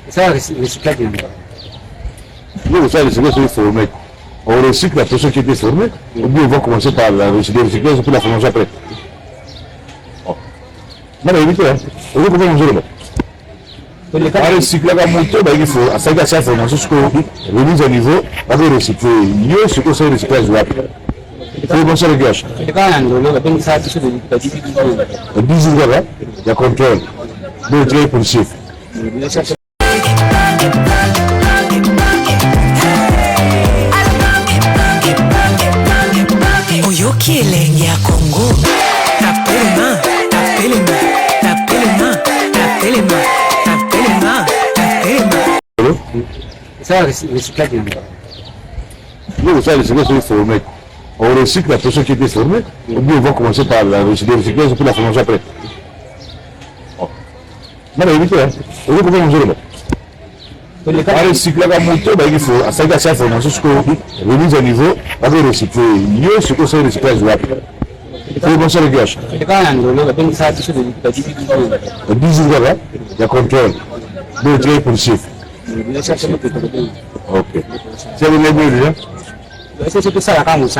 Esala recyclage na yango. Yo kosala recyclage soki formé. On recycle la personne qui était formée, ou bien on va commencer par la recyclage puis la formation après. Oh. Nga nayebi te, ozo comprendre nzoloba. Barecyclaka moto bayaki asalaki asala formation sikoyo remise à niveau bako recycle yo sikoyo osali recyclage wapi? Formation aleki wapi? 10 kaka ya contrôle bo otikaki policier. Oyoki elengi ya Congo tapelema tapelema tapelema tapelema tapelema tapelema. Esala recyclage na yango. Yo kosala recyclage soki formé. On recycle la personne qui était formée, ou bien on va commencer par la recyclage puis la formation après. Oh. Nga nayebi te, ozo comprendre nzoloba. Barecyclaka moto bayaki asalaki asala formation sikoyo remise à niveau bako recycle yo sikoyo osali recyclage wapi? Formation aleki wapi? 10 kaka ya contrôle bo otikaki policier. Ok. C'est bon bino déjà?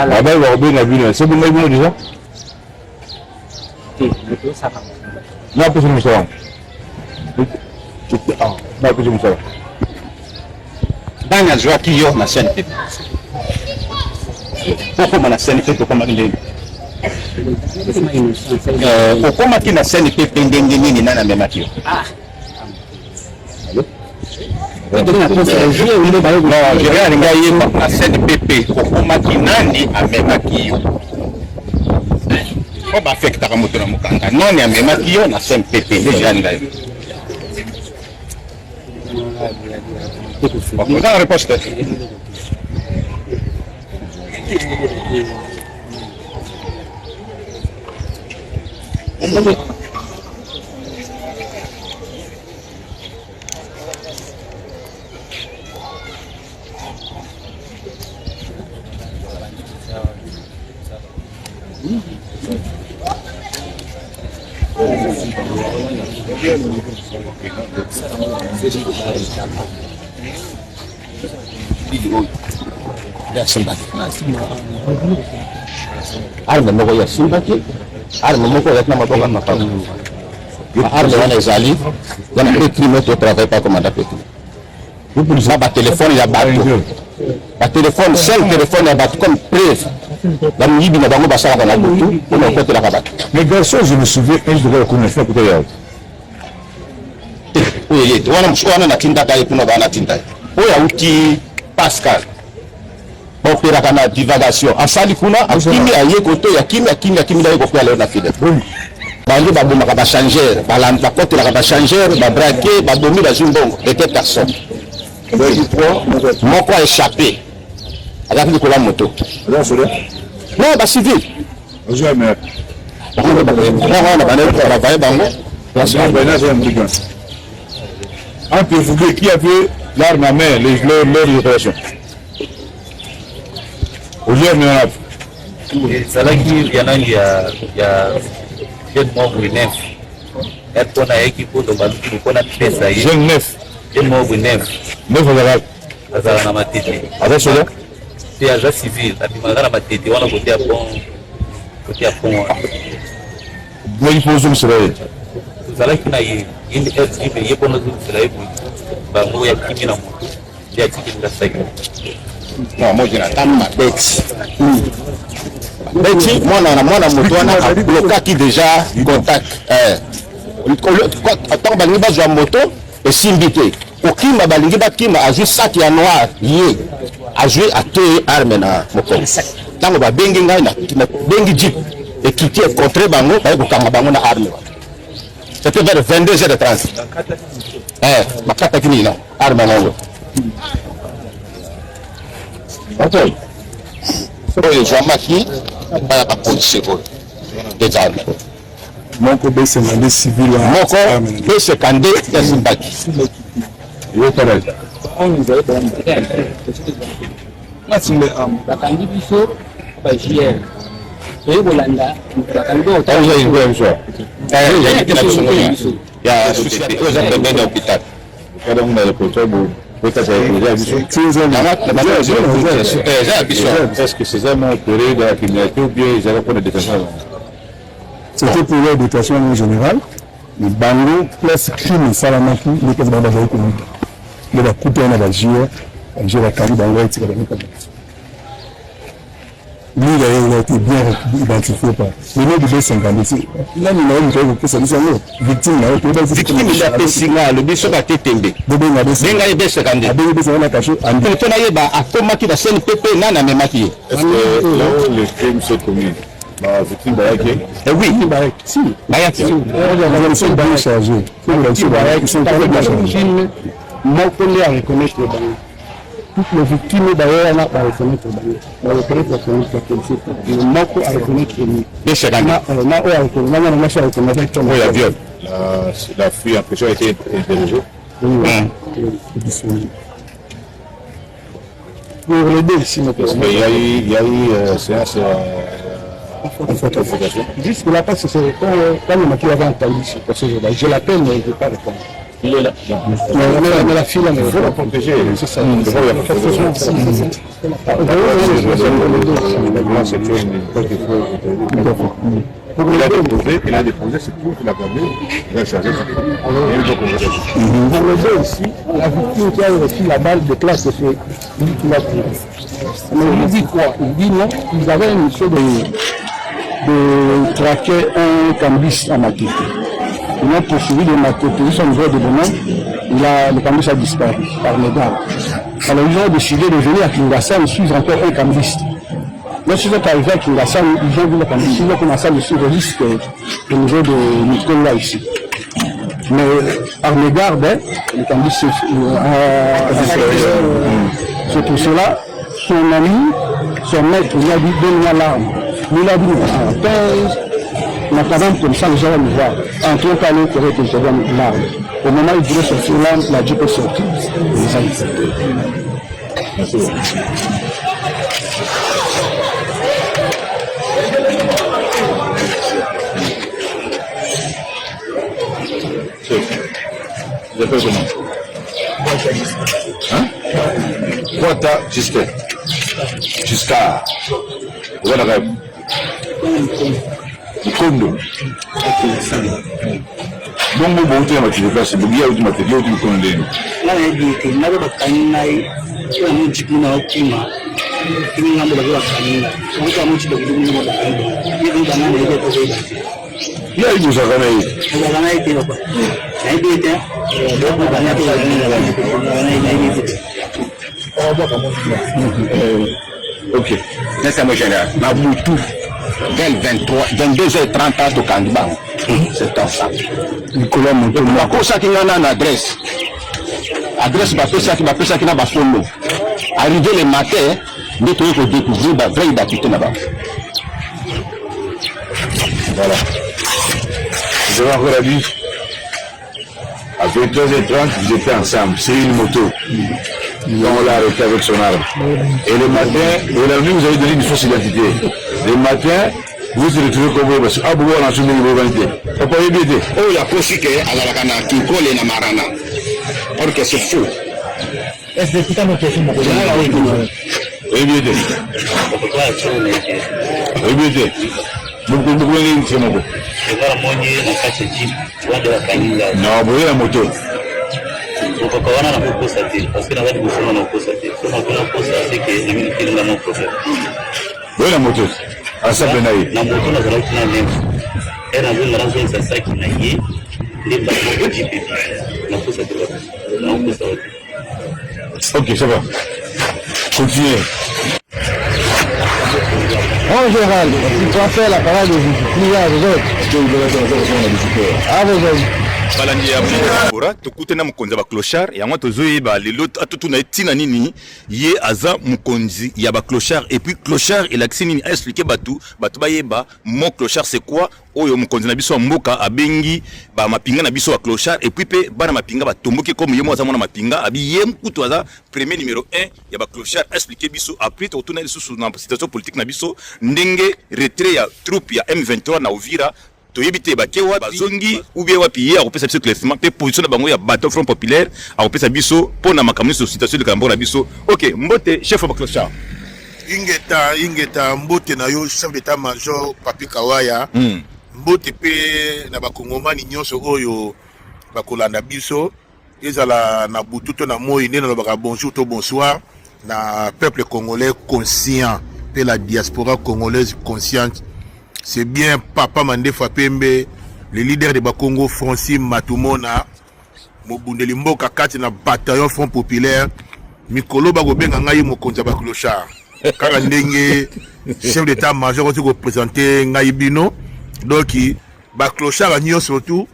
Babali bakobenga bino, c'est bon bino déjà? Napesa mosala. Napesa mosala. Nani azwaki yo na CNPP? Okoma na CNPP okomaki ndenge eh, okomaki na CNPP ndenge nini? Nani amemaki yo? Ah. Non, je alingi ayeba na CNPP okomaki nani amemaki yo? Po baaffectaka moto na mokanda, nani amemaki yo na CNPP? Nde je alingi ayeba. Oza na réponse te? Asimbaki arme moko ye asimbaki arme moko ezalaki na maboko ya papa. Arme wana ezali ya na petri moto travaille pas commandant petri na batelefone ya bato, batelefone 5 telefone ya bato comme preuve bamiyibi na bango basalaka na butu mpona kokotelaka bato. Mais garçon, je me souviens un jour kuna sina kuta yawo. Te, oyo ye te wana, mosusu wana natindaka ye kuna, baa natinda ye oyo auti Pascal baoperaka na divagation, asali kuna, akimi, aye koto ya kimi, akimi, akimi na ye kokoya leo na file. Bango babomaka bachangeur, bakotelaka bachangeur, babrake, babomi, bazwi mbongo de deux personnes, moko a échappé, azalaki likolo ya moto. Non, bacivile wana bandaki kotravaille bango. Entre vous deux, qui avait l'arme à main les, lors, lors de l'opération? Ozo mena wapi? Ezalaki ya nani ya jeune moko boye neuf mpo nayaki koloba mpo napesa ye. Jeune neuf? Jeune moko boye neuf. Neuf azalaka? Azala na Matete. Aza soda? Te, aza civil, abimaka na Matete wana kote ya pont, kote ya pont wana. Baki mpo ozongisela ye? Tozalaki na ye, ye nde libre ye mpo nazongisela ye boye, bango ya kimi na moto nde atikeli nga saki. Non, moi je n'attends mabeti beti mwana na mwana moto wana ablokaki déjà contact. Ntango balingi bazwa moto esimbi te, kokima balingi bakima, azwi saki ya noir, ye azwi ateye arme na mokongo. Ntango babengi ngai, nabengi jeep ekiti econtre bango, baye kokanga bango na arme wana. C'était vers 22h30. Eh, bakataki nini na arme yango oyo ezwamaki epai ya bapolisier oyo des armes. Moko B52 civil wana. Moko B52 asimbaki. Bakangi biso ba JR, toye kolanda bakangi. Ya société oyo eza pembeni ya hôpital. Est-ce que c'est vraiment opéré dans la criminalité ou bien ils avaient pour la détention? C'était pour la détention en général. Mais bango place crime esalamaki nde place bango bazali kowuta nde bakuta wana bajoueur bajoueur bakangi bango etika bango kaka. Lui d'ailleurs, il a été bien identifié par le nom du B52. Nani na yo moto akoki kopesa biso yango victime na yo toyeba victime nde apesi nga alobi soki ate tembe bobenga benga ye B52 abengi B52 na kasho andi mpo nayeba akomaki na CNPP nani amemaki ye. Est-ce que là où le crime s'est commis, ba victime bayaki? Eh oui, si bayaki. Ils sont bien chargés. Ils sont très bien chargés. Moko nde a reconnaître bango. Toutes les victimes d'ailleurs wana ba reconnaître bango. Ba reconnaître ba policier ba policier. Mais moko a reconnaître ye. B52. Na na oyo a reconnaître na mwana mwasi a reconnaître Oyo ya viol. La fille en question a été interrogée. Oui. Pour les deux ici, Parce qu'il y a eu, il y a eu séance confrontation. Jusque là, parce que c'est quand, quand le maquis avait entendu ce procès, je l'appelle, mais il ne veut pas répondre. Il est là. Mais la fille là, il faut la protéger. C'est ça. Il faut la protéger. Il a déposé, il a déposé, c'est tout qu'il a perdu. Il a chargé. Pour les deux ici, la victime qui a reçu la balle déclare que c'est lui qui l'a tiré. Mais il dit quoi? Il dit non, ils avaient une mission de traquer un cambiste à Matete. Ils l'ont poursuivi de Matete jusqu'au niveau de Bonon. Le cambiste a disparu par les gardes. Alors ils ont décidé de venir à Kingasani suivre encore un cambiste. Lorsqu'ils sont arrivés à Kingasani, ils ont vu le cambiste, ils ont commencé à le suivre jusqu'au niveau de Nicolas ici. Mais par mes gardes, hein, le cambiste c'est pour cela, son ami, son maître, lui a dit, donne-moi l'arme. Lui il a dit, parenthèse, en attendant comme ça, les gens vont nous voir. En tout cas, l'autre aurait été l'arme. Au moment où il voulait sortir l'arme, la jeep est sortie. Merci. Vous appelez comment? Hein? Quata Giscard. Giscard. Voilà la Mikondo. Bongo bouti ya matili kasi bogi ya uti matili ya uti mikondo ndeni. Nga nayebi ete nabe bakangi ngai oyo yango jipe na okima kimi ngambo babe bakangi ngai oyo yango jipe bakangi ngai bakangi ngai ye banga nayebi ete okoyeba te. Ye ayi kozalaka na ye. Ozalaka na ye te papa. Nayebi ete nayebi te. Ok. Nesa mo général na butu vers 23 22h30 tokangi bango. C'est ensemble. Nicolas Moto. Bakosaki nga na adresse. Adresse bapesaki bapesaki na bafondo. Arrivé le matin nde toyei kodécouvrir ba vraie identité na bango. Voilà. Vous avez encore la vie. À 23h30, vous étiez ensemble. C'est une moto. Quand on l'a arrêté avec son arme. Et le matin, et la nuit, vous avez donné une fausse identité. Le matin, vous vous retrouvez comme vous, parce que, ah, bon, on a assumé une identité. Papa, il était. Oyo akosi ke azalaka na kinkole na marana. Or que c'est faux. Il était. Il était. Beaucoup, beaucoup, c'est mon Non, vous la moto. Okaka wana nakokosa te parce que naza liboso na nakokosa te so nakoki nakosa seke namilikelinga no problème. Boye la moto asape na ye. Na moto nazalaki na nef ere nazonga nazongisa saki na ye nde mbala moko jipe nakosa te nakokosa te. Ok, ça va. Continuez. En général, tu transfères la parole des clients aux autres. Ah, vous avez. Balandi ya Bora, tokutana mokonzi ya baclochard yango tozoyeba lelo atotuna ye ntina nini ye aza mokonzi ya baclochard et puis clochard elakisi nini, aexplike bato bato bayeba mot clochard c'est quoi. Oyo mokonzi na biso ya mboka abengi bamapinga na biso ya clochard et puis mpe bana mapinga batomboki comme ye mo aza mwana mapinga abi ye kutu aza premier numéro 1 ya baclochard, aexplike biso. Après tokotuna lisusu na situation politique na biso ndenge retrait ya troupe ya M23 na Uvira. Toyebi te bake wapi, bazongi ou bien wapi. Ye akopesa biso éclaircissement mpe position na bango ya bateau Front Populaire, akopesa biso mpo na makambo nyonso, situation eleka na mboka na biso. Ok, mbote, chef ya baclochard. Ingeta, ingeta, mbote na yo, chef d'état major Papi Kawaya. Mbote mpe na bakongomani nyonso oyo bakolanda biso, ezala na butu to na moi. Nde nalobaka bonjour to bonsoir na peuple congolais conscient mpe la diaspora congolaise consciente. C'est bien Papa Mandefa Pembe, le leader de Bakongo, Francis Matumona, mobundeli mboka kati na bataillon Front Populaire. Mikolo bakobenga ngai mokonzi ya baclochard, kaka ndenge chef d'état major oti koprésente ngai bino. Donc baclochard nyonso tu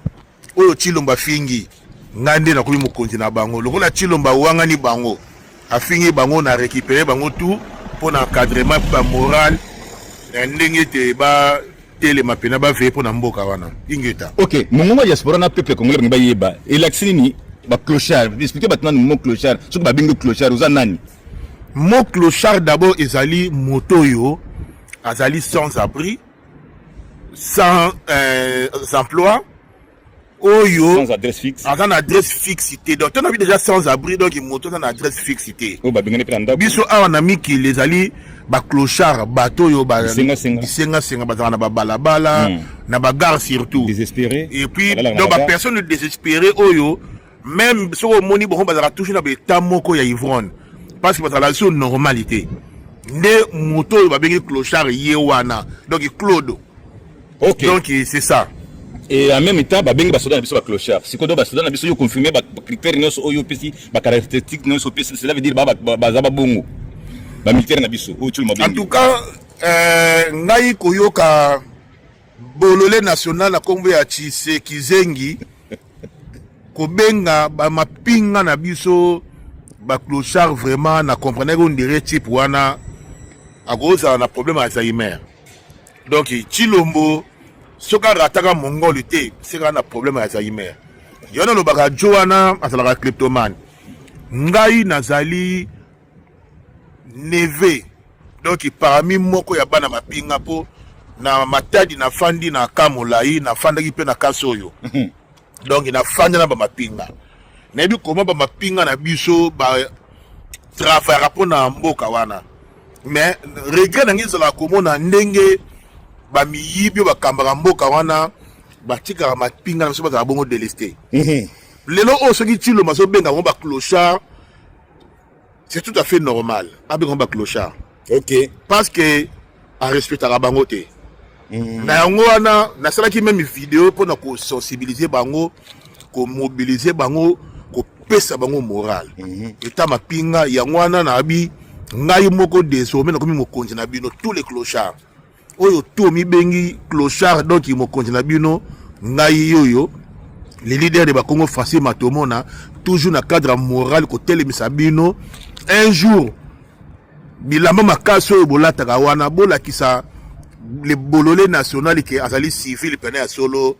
oyo Tshilombo afingi, ngai nde nakomi mokonzi na bango. Lokola Tshilombo awangani bango, afingi bango, na récupéré bango tout mpo na encadrement mpe bamoral na ndenge ete batelema mpena baveye mpo na mboka wana. Ingeta. Ok, mongongo ya diaspora na peuple congolais bangi bayeba elakisi nini baclochard. Explique bato nanu mot clochard. Soki babengi clochard, oza nani? Mot clochard d'abord ezali moto oyo azali sans abri, sans emploi, oyo sans adresse fixe. Aza na adresse fixe te. Donc tonabi déjà sans abri, donc moto aza na adresse fixe te. Oyo babengani mpe na ndako. Biso awa na mikili ezali baclochard, bato oyo Bisengasenga. Bisengasenga, bazalaka na babalabala, na bagare surtout. Désespéré. Et puis Balalaka na donc bagare. Bapersonne désespéré oyo même soki omoni bongo, bazalaka toujours na baétat moko ya ivrogne, parce que bazalaka so normalité. Nde moto oyo babengi clochard ye wana, donc Claude. Donc c'est ça. Et en même temps babengi basoda na biso baclochard. Sikoyo donc basoda na biso, yo confirme bacritère nyonso oyo opesi, bacaractéristique nyonso opesi, cela veut dire baza babongo bamilitaire na biso oyo Tshilombo En tout cas ngai koyoka bolole national na nkombo ya Tshisekizengi kobenga bamapinga na biso baclochard, vraiment na comprendre on dirait type wana akozala na problème ya Alzheimer. Donc Tshilombo soki arataka mongole te, seka na problème ya Alzheimer. Yo nalobaka jo wana azalaka kleptomane. Ngai nazali neveu, donc parmi moko ya bana mapinga, mpo na Matadi nafandi na ka molai, nafandaki mpe na kasi oyo. Donc nafandi na bamapinga, nayebi koma bamapinga na biso batravaillaka mpo na mboka wana. Mais regret na ngai ezalaka komona ndenge bamiyibi oyo bakambaka mboka wana batikaka mapinga na biso bazala bongo délesté. Lelo oyo soki Tshilombo azobenga bango baclochard, c'est tout à fait normal abenga bango baclochard, parce que arespectaka bango te. Na yango wana nasalaki même video mpona kosensibiliser bango, komobiliser bango, kopesa bango moral eta mapinga. Yango wana nayebi ngai moko désormais nakomi mokonzi na bino, tous les clochards oyo to mibengi clochard. Donc mokonzi na bino ngai oyo, le leader de Bakongo, Francis Matomona, toujours na cadre moral kotelemisa bino. Un jour bilamba makasi oyo bolataka wana, bolakisa le bolole national ke azali civil pene ya solo,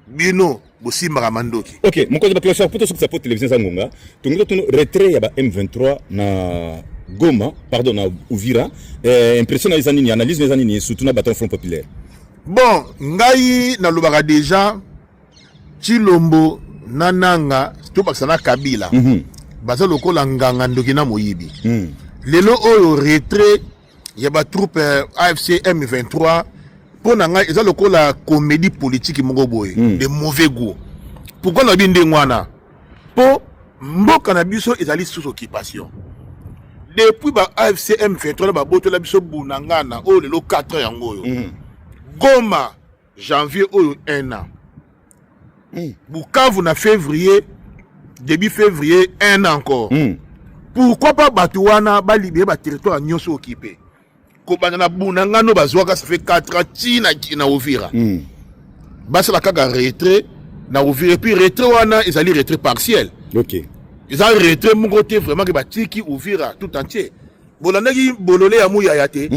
bino bosimbaka mandoki. Ok, mokonzi baclochard, po tosukisa po télévision eza ngonga, tongi totuna retrait ya ba M23 na Goma, pardon, na Uvira, impression na eza nini, analyse na eza nini, surtout na bataillon Front Populaire? Bon, ngai nalobaka déjà, Tshilombo na Nanga, tobakisa na Kabila, baza lokola nganga ndoki na moyibi. Lelo oyo retrait ya batroupe AFC M23, mpo na ngai eza lokola comédie politique moko boye de mauvais goût. Pourquoi nalobi ndenge wana? Mpo mboka na biso ezali sous occupation depuis ba AFC M23 na babotola biso Bunagana oyo lelo 4 ans yango oyo. Goma, janvier oyo 1 an. Bukavu na février, début février, 1 an encore. Pourquoi pas bato wana balibere baterritoire nyonso occupé, kobanda na Bunagana bazwaka, ça fait 4 ans, ntina na Uvira? Basala kaka retrait na Uvira, et puis retrait wana ezali retrait partiel. Eza retrait moko te vraiment ke batiki Uvira tout entier. Bolandaki bolole ya Muyaya te?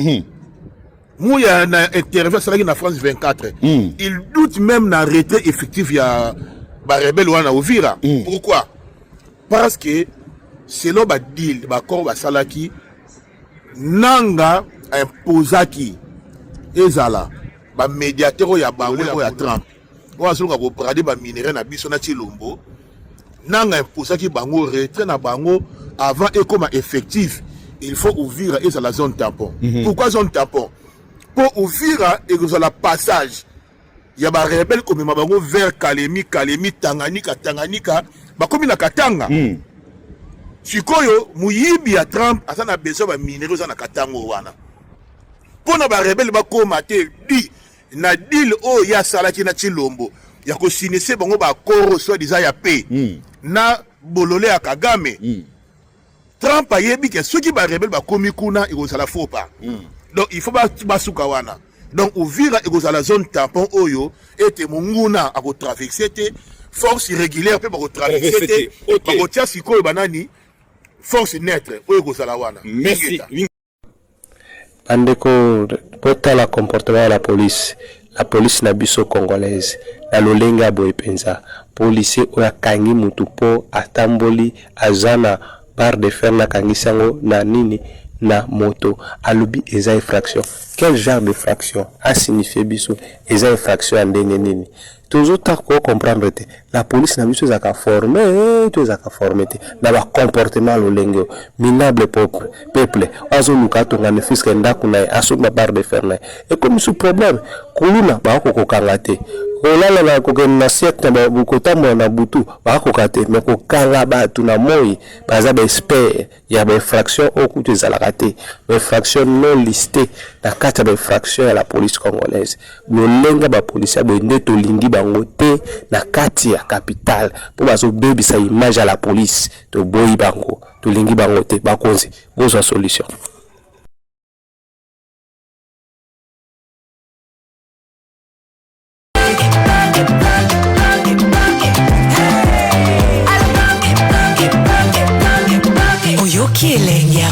Muyaya na interview asalaki na France 24, il doute même na retrait effectif ya barebele wana na Uvira. Pourquoi? Parce que selon badeal, baaccord basalaki, Nanga imposaki ezala Bamédiateur oyo ya bango oyo ya Trump oyo azoluka kobrader baminerais na biso na Tshilombo, nanga imposaki bango retrait na bango avant ekoma effectif. Il faut Uvira ezala zone tampon. Pourquoi zone tampon? Mpo Uvira ekozala passage ya barebelles komema bango vers Kalemi, Kalemi, Tanganyika, Tanganyika, bakomi na Katanga. Sikoyo moyibi ya Trump aza na besoin baminerais oza na Katanga wana mpo na barebelles bakóma te. Di na deal oyo ye asalaki na Tshilombo ya kosinise bango baaccord soi-disant ya paix na bolole ya Kagame, Trump ayebi ke soki barebelles bakomi kuna, ekozala faux pas. Donc il faut basuka wana. Donc Uvira ekozala zone tampon oyo ete monguna akotraverse te, force régulière mpe bakotraverse te. Bakotia sikoyo banani? Force neutre oyo ekozala wana. Merci. Bandeko, botala comportement ya la police, la police na biso congolaise na lolenge ya boye mpenza. Policier oyo akangi mutu mpo atamboli aza na barre de fer, nakangisi yango na nini na moto, alobi eza infraction. Quel genre d'infraction? Asignifie biso eza infraction ya ndenge nini? Tozota kocomprendre te. La police na biso ezalaka formé to ezalaka formé te na bacomportement lolenge oyo? Minable peuple azoluka atonga ne fût-ce que ndako na ye, asomba barre de fer na ye, ekomi su problème. Kuluna bakokokanga te, kolala na kokende na siècle, kotambola na butu bakoka te, me kokanga bato na moi baza baexpert ya bainfraction oyo kutu ezalaka te, bainfraction non listée na kati ya bainfraction ya la police congolaise. Lolenge bapolisier boye nde tolingi bango te na kati ya capitale, mpo bazobebisa image ya la police. Toboyi bango, tolingi bango te. Bakonzi, bozwa solution. Oyoki elengi ya.